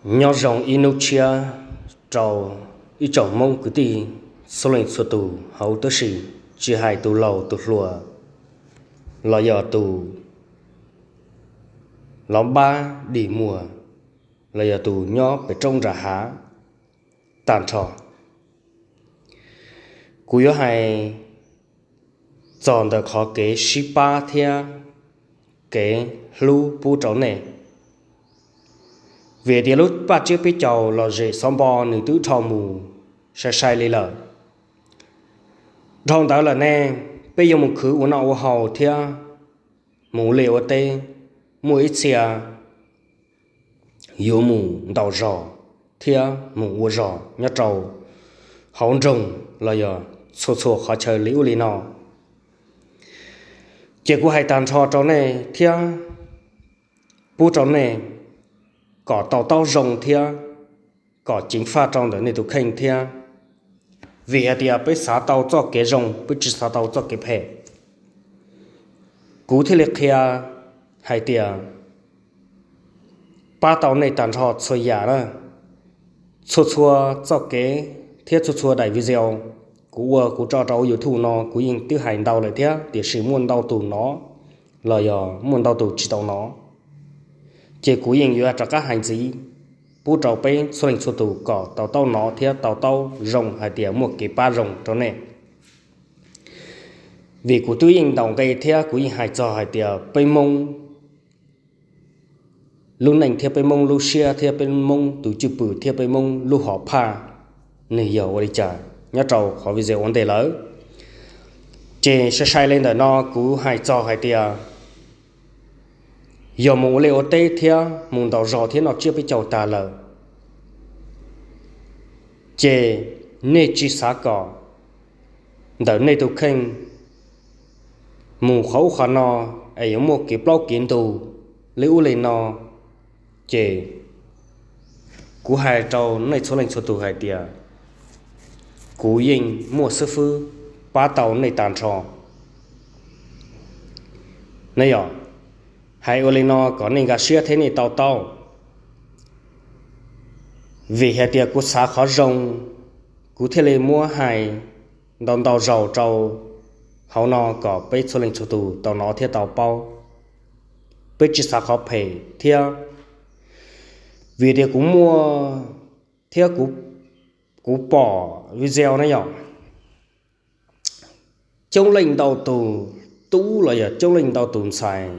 Nyob zoo ib hnub tshiab rau ib tsoom Hmoob kwv tij txhua leej txhua tus hauv tib si, tsis hais tus laus tus hluas, los yog tus los npab dim muag, los yog tus nyob pem roob nram hav tag nrho. Kuv yuav hais txog ntawm qhov kev sib pab thiab kev hlub pub rau nej. Vim tias lub paj tsiab peb caug los zem xov npo nws twb dhau mus sai sai li lawm. Dhau ntawd lawm ne, peb yuav mus khwv ua noj ua haus thiab mus ua liaj ua teb, muaj ib txhia yuav mus ntaus zog thiab mus ua zog nyob rau hauv nroog los yog txhua txhua qhov chaw li ub li no. Ces kuv hais tag nrho rau nej thiab pub rau nej kom tau taub zoo thiab kom ceev faj rau ntawm nej tus kheej thiab. Vim hais tias peb xav tau txoj kev zoo, peb tsis xav tau txoj kev phem. Kuv thiaj li qhia hais tias pab tau nej tag nrho txhua yam na. Txhua txhua txoj kev thiab txhua txhua daim video kuv ua kuv tso rau YouTube no kuv yeej twb hais ntau lawm thiab, tiam sis muaj ntau tus hnov los yog muaj ntau tus tsis tau hnov. Ces kuv yeej yuav rov qab hais ntxiv pub rau peb txhua leej txhua tus kom tau taub hnov thiab tau taub zoo hais tias muaj kev pab zoo rau nej. Vim kuv twb yeej ntaus nqe thiab kuv yeej hais txog hais tias peb Hmoob lub neej thiab peb Hmoob lub siab thiab peb Hmoob tus cwj pwm thiab peb Hmoob lub hom phaj nws yog ua li cas nyob rau qhov video ua ntej lawm. Ces sai sai li ntawm no kuv hais txog hais tias yog mus ua liaj ua teb thiab mus ntaus zog thiab noj tsiab peb caug tag lawm, ces nej tsis xav kom ntawm nej tus kheej mus qhov ub qhov no es yuav muaj kev plaub kev ntug li ub li no, ces kuv hais rau nej txhua leej txhua tus hais tias kuv yeej muaj xib fwb pab tau nej tag nrho. Nej yog hais ua li no kom nej nkag siab thiab nej tau taub. Vim hais tias kuv xav qhov zoo, kuv thiaj li muab hais ntau ntau zaus rau hauv no kom peb txhua leej txhua tus tau hnov thiab tau paub. Peb tsis xav qhov phem thiab. Vim tias kuv muaj thiab kuv pom video na yom, coob leej ntau tus tub los yog coob leej ntau tus ntxhais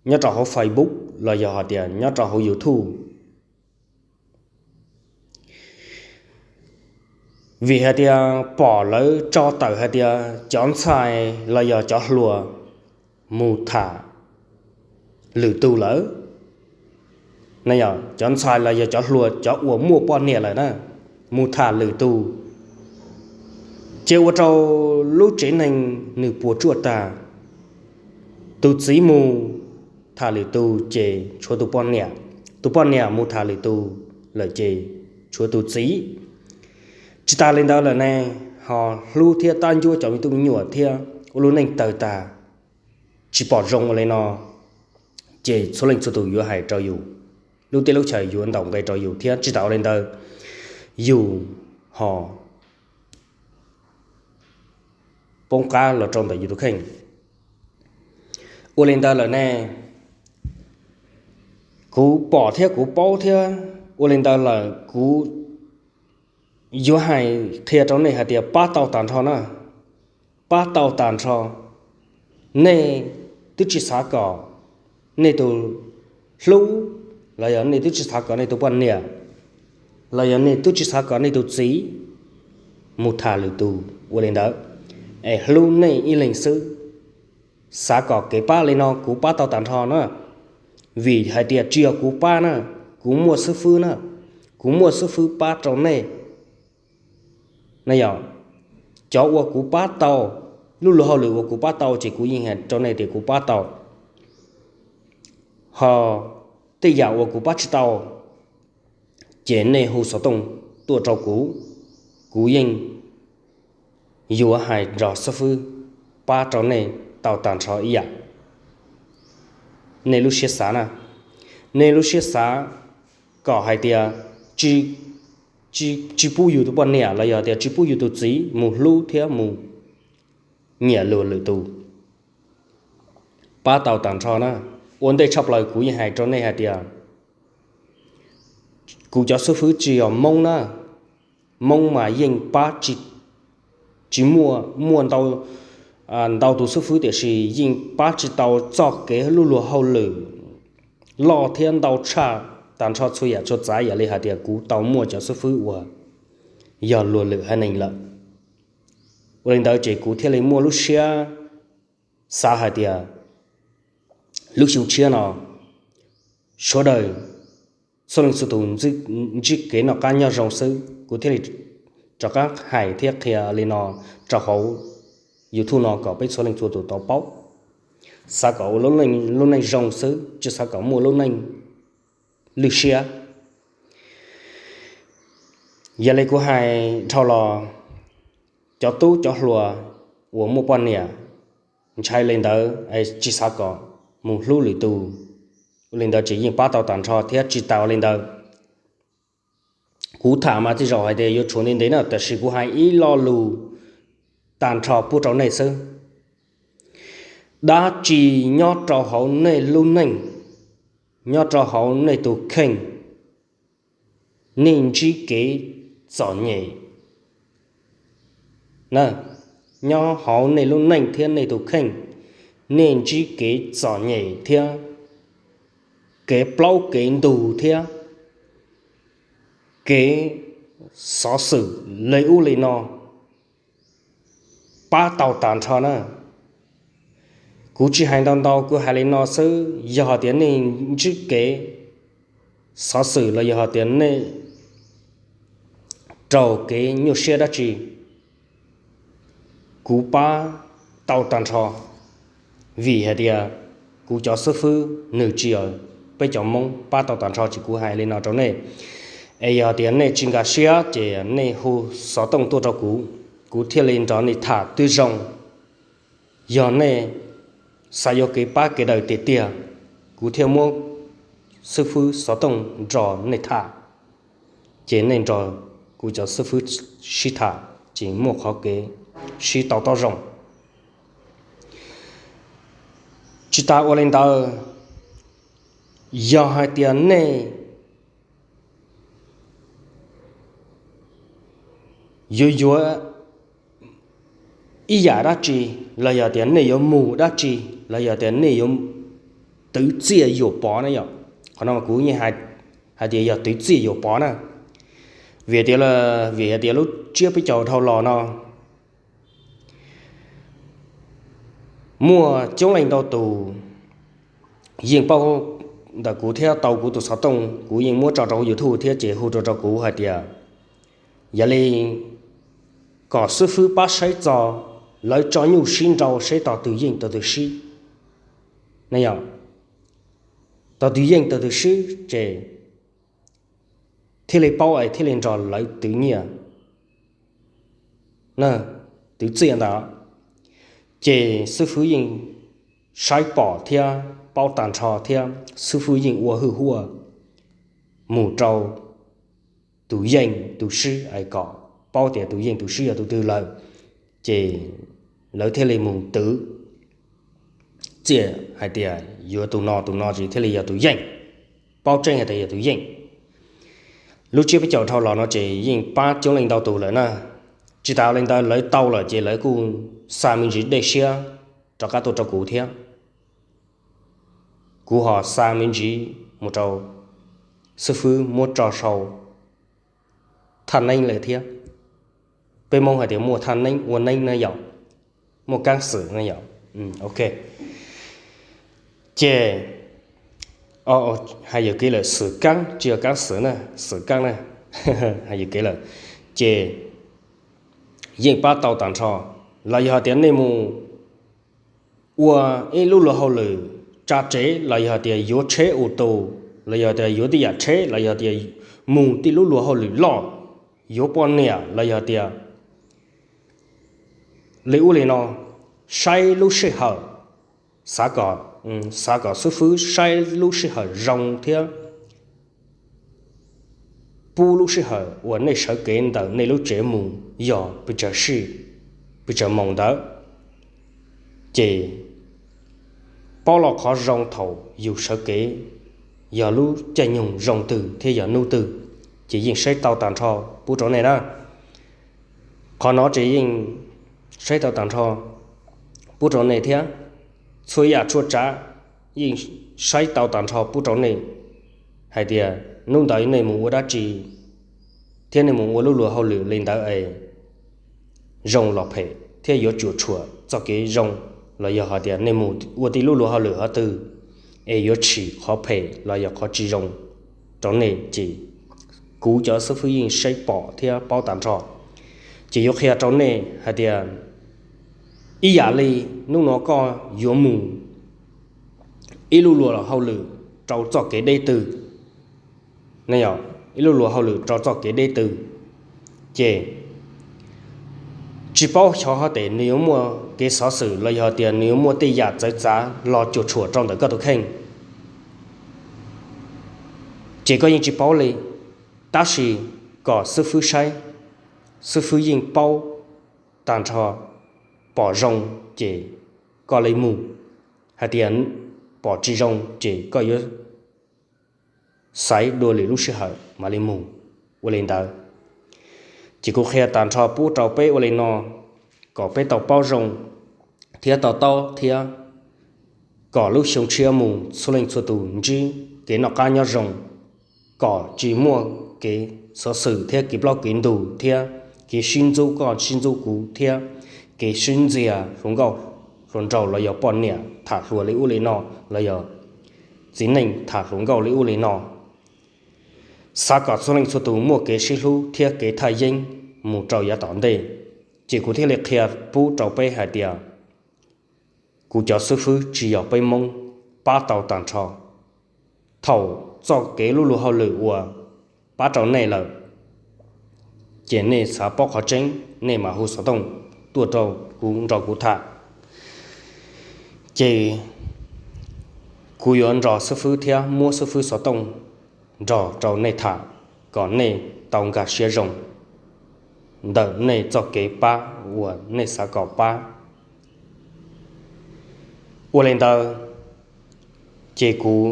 nyob rau hauv Facebook los yog hais tias nyob rau hauv YouTube. Vim hais tias pom lawv tso tawm hais tias cov ntxhais los yog cov hluas mus tham lwm tus lawm. Cov ntxhais los yog cov hluas cov uas muaj poj niam lawm na, mus tham lwm tus, ces ua rau lub tsev neeg nws puas tsuaj tag. Tus txiv mus tham lwm tus ces tshuav tus poj niam, tus poj niam mus tham lwm tus lawm ces tshuav tus txiv. Tsis tas li ntawd lawm ne, ho hlub thiab tab ncuab cov me tub me nyuam thiab ua lub neej tawg tag, tsis pom zoo ua li no, ces txhua leej txhua tus yuav hais rau yus, lub teb lub chaw yuav ntaus nqe rau yus thiab tsis tas ua li ntawd, yus ho poob qab los rau ntawm yus tus kheej. Ua li ntawd lawm ne, kuv pom thiab kuv paub thiab, ua li ntawd lawm kuv yuav hais qhia rau nej hais tias pab tau tag nrho na, pab tau tag nrho. Nej twb tsis xav kom nej tus hlub, los yog nej twb tsis xav kom nej tus poj niam, los yog nej twb tsis xav kom nej tus txiv mus tham lwm tus ua li ntawd, es hlub nej ib leeg xwb. Xav kom kev pab li no kuv pab tau tag nrho na, vim hais tias tsis yog kuv pab na, kuv muaj xib fwb na, kuv muaj xib fwb pab rau nej. Yog cov uas kuv pab tau, lub luag hauj lwm uas kuv pab tau ces kuv yeej hais rau nej tias kuv pab tau. Ho tej yam uas kuv pab tsis tau, ces nej hu xov tooj tuaj rau kuv, kuv yeej yuav hais nrog xib fwb pab rau nej tau tag nrho ib yam. Nej lub siab xav na, nej lub siab xav kom hais tias tsis, tsis pub yus tus poj niam los yog tias tsis pub yus tus txiv mus hlub thiab mus nyiam luag lwm tus. Pab tau tag nrho na. Ua ntej tshaj plaws kuv yeej hais rau nej hais tias kuv cov xib fwb tsis yog Hmoob na. Hmoob mas yeej pab tsis, tsis muaj, muaj ntau, ntau tus xib fwb tiam sis yeej pab tsis tau txoj kev lub luag hauj lwm loj thiab ntau tshaj tag nrho txhua yam txhua tsav ib yam li hais tias kuv tau muaj cov xib fwb uas yog luag lwm haiv neeg lawm. Ua li ntawd ces kuv thiaj li muaj lub siab xav hais tias lub xyoo tshiab no sawv daws txhua leej txhua tus ntsib kev noj qab nyob zoo xwb. Kuv thiaj li rov qab hais thiab qhia li no rau hauv YouTube no kom peb txhua leej txhua tus tau paub. Xav kom ua lub neej zoo xwb, tsis xav kom muaj lub neej lwj siab. Yog li kuv hais dhau los, cov tub cov hluas uas muaj poj niam ntshai li ntawd es tsis xav kom mus hlub lwm tus, ua li ntawd ces yeej pab tau tag nrho thiab tsis tas li ntawd. Kuv tham mas tej zaum hais tias yuav tshuav ntev ntev na, tab sis kuv hais ib lo lus tag nrho pub rau nej xwb. Dab tsi nyob rau hauv nej lub neej, nyob rau hauv nej tus kheej, nej ntsib kev txom nyem na, nyob hauv nej lub neej thiab nej tus kheej, nej ntsib kev txom nyem thiab kev plaub kev ntug thiab kev xov xwm li ub li no pab tau tag nrho na. Kuv tsis hais ntau ntau, kuv hais li no xwb, yog hais tias nej ntsib kev xov xwm los yog hais tias nej raug kev nyuaj siab dab tsi, kuv pab tau tag nrho. Vim hais tias kuv cov xib fwb nws tsis yog peb cov Hmoob, pab tau tag nrho ces kuv hais li no rau nej. Es yog tias nej tsis nkag siab ces nej hu xov tooj tuaj rau kuv, kuv thiaj li nrog nej tham twb zoo. Yog nej xav yuav kev pab kev daws tiag tiag, kuv thiaj muab xib fwb xov tooj nrog nej tham, ces nej nrog kuv cov xib fwb sib tham ces muaj qhov kev sib tau taub zoo. Tsis tas ua li ntawd, yog hais tias nej yuav yuav ib yam dab tsi, los yog tias nej yuav mus dab tsi, los yog tias nej yuav twv txiaj yuam pov na yom. Qhov no kuv yeej hais tias yog twv txiaj yuam pov na. Vim tias, vim hais tias lub tsiab peb caug dhau los no muaj coob leej ntau tus yeej paub ntawm kuv thiab tau kuv tus xov tooj, kuv yeej muab tso rau YouTube thiab ces hu rau rau kuv hais tias yog li kom xib fwb pab saib txog lawv tso nyuj sib nrau saib tog twg yeej tog twg sib, ne yom, tog twg yeej tog twg sib ces thiaj li paub es thiaj li nrog lawv twv nyiaj na, twv txiaj ntawd. Ces xib fwb yeej saib pom thiab paub tag nrho thiab xib fwb yeej ua hwj huaj mus rau tus yeej tus sib es kom paub tias tus yeej tus sib yog tus twg lawm, ces lawv thiaj li mus twv txiaj hais tias yuav tus no tus no ces thiaj li yog tus yeej, paub tseeb hais tias yog tus yeej. Lub tsiab peb caug dhau los no ces yeej pab coob leej ntau tus lawm na. Tsis tas li ntawd lawv tau lawm ces lawv kuj xa me ntsis dej siab rov qab tuaj rau kuv thiab. Kuv ho xa me ntsis mus rau xib fwb muab tso sau thaj neeb lawm thiab. Peb Hmoob hais tias muaj thaj neeb ua neeb na yom, muaj kaab xwm na yom. Ok, ces hais yuam kev lawm, xwm kaab tsis yog kaab xwm na, xwm kaab na, hais yuam kev lawm, ces yeej pab tau tag nrho. Los yog hais tias nej mus ua ib lub luag hauj lwm tsa tsev los yog tias yuav tsheb ua tus los yog tias yuav tej yam tsheb los yog tias mus tej lub luag hauj lwm loj, yuav poj niam los yog tias li ub li no, saib lub sij hawm, xav kom, xav kom xib fwb saib lub sij hawm zoo thiab pub lub sij hawm uas nej sawv kev ntawm nej lub tsev mus yog pes tsawg sij, pes tsawg moos ntawd, ces paub los qhov zoo thaum yus sawv kev yog lub caij nyoog zoo twg thiab yog hnub twg, ces yeej saib tau tag nrho pub rau nej na. Qhov no ces yeej saib tau tag nrho pub rau nej thiab. Txhua yam txhua tsav yeej saib tau tag nrho pub rau nej hais tias hnub ntawd nej mus ua dab tsi thiab nej mus ua lub luag hauj lwm li ntawd es zoo los phem thiab yuav cuam tshuam txoj kev zoo, los yog hais tias nej mus ua tib lub luag hauj lwm qhov twg es yuav tsim qhov phem los yog qhov tsis zoo rau nej ces kuv cov xib fwb yeej saib pom thiab paub tag nrho. Ces yuav qhia rau nej hais tias ib yam li hnub no koj yuav mus ib lub luag hauj lwm rau txoj kev deb twg, ib lub luag hauj lwm rau txoj kev deb twg, ces tsis paub xyov hais tias nws yuav muaj kev xov xwm los yog tias nws yuav muaj tej yam txawv txav los cuam tshuam rau ntawm koj tus kheej, ces koj yeej tsis paub li. Tab sis kom xib fwb saib, xib fwb yeej paub tag nrho. Pom zoo ces koj li mus, hais tias pom tsis zoo ces koj yuav xaiv dua lwm lub sij hawm mam li mus ua li ntawd. Ces kuv qhia tag nrho pub rau peb ua li no kom peb tau paub zoo thiab to taub thiab kom lub xyoo tshiab mus txhua leej txhua tus ntsib kev noj qab nyob zoo, kom tsis muaj kev xov xwm thiab kev plaub kev ntug thiab kev sib ntxub koj sib ntxub kuv thiab kev sib ntxias hluas nkauj hluas nraug los yog poj niam tham hluas li ub li no los yog txiv neej tham hluas nkauj li ub li no. Xav kom txhua leej txhua tus muaj kev sib hlub thiab kev thaj yeeb mus rau yav tom ntej. Ces kuv thiaj li qhia pub rau peb hais tias kuv cov xib fwb tsis yog peb Hmoob, pab tau tag nrho. Thaum txoj kev lub luag hauj lwm uas pab rau nej lawm, ces nej xav paub qhov tseeb nej mam hu xov tooj tuaj rau kuv nrog kuv tham. Ces kuv yuav nrog xib fwb thiab muab xib fwb xov tooj nrog rau nej tham, kom nej tau nkag siab zoo ntawm nej txoj kev pab uas nej xav kom pab. Ua li ntawd, ces kuv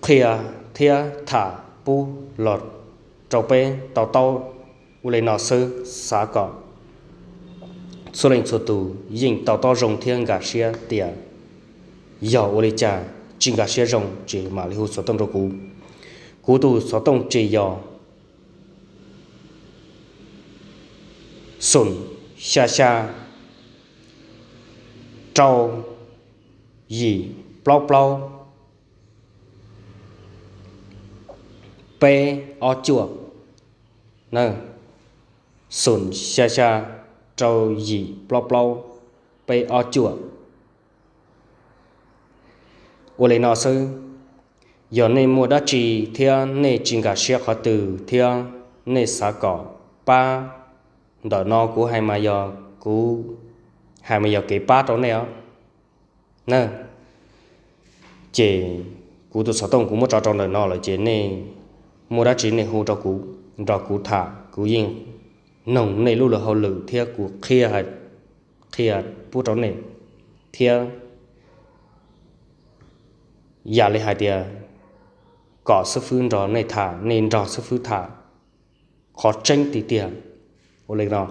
qhia thiab tham pub los rau peb to taub ua li no xwb, xav kom txhua leej txhua tus yeej to taub zoo thiab nkag siab tias yog ua li cas tsis nkag siab zoo ces mam li hu xov tooj rau kuv. Kuv tus xov tooj ces yog xoom xya xya rau yim plaub plaub peb ob cuaj. Xoom xya xya rau yim plaub plaub peb ob cuaj. Ua li no xwb, yog nej muaj dab tsi thiab nej tsis nkag siab qhov twg thiab nej xav kom pab, ntawm no kuv hais mas yog, kuv hais mas yog kev pab rau nej os. Ces kuv tus xov tooj kuv muab tso rau ntawm no lawm ces nej muaj dab tsi nej hu rau kuv, nrog kuv tham, kuv yeej noog nej lub luag hauj lwm thiab kuv qhia pub rau nej thiab yam li hais tias kom xib fwb nrog nej tham, nej nrog xib fwb tham qhov tseeb tiag tiag. Ua li no,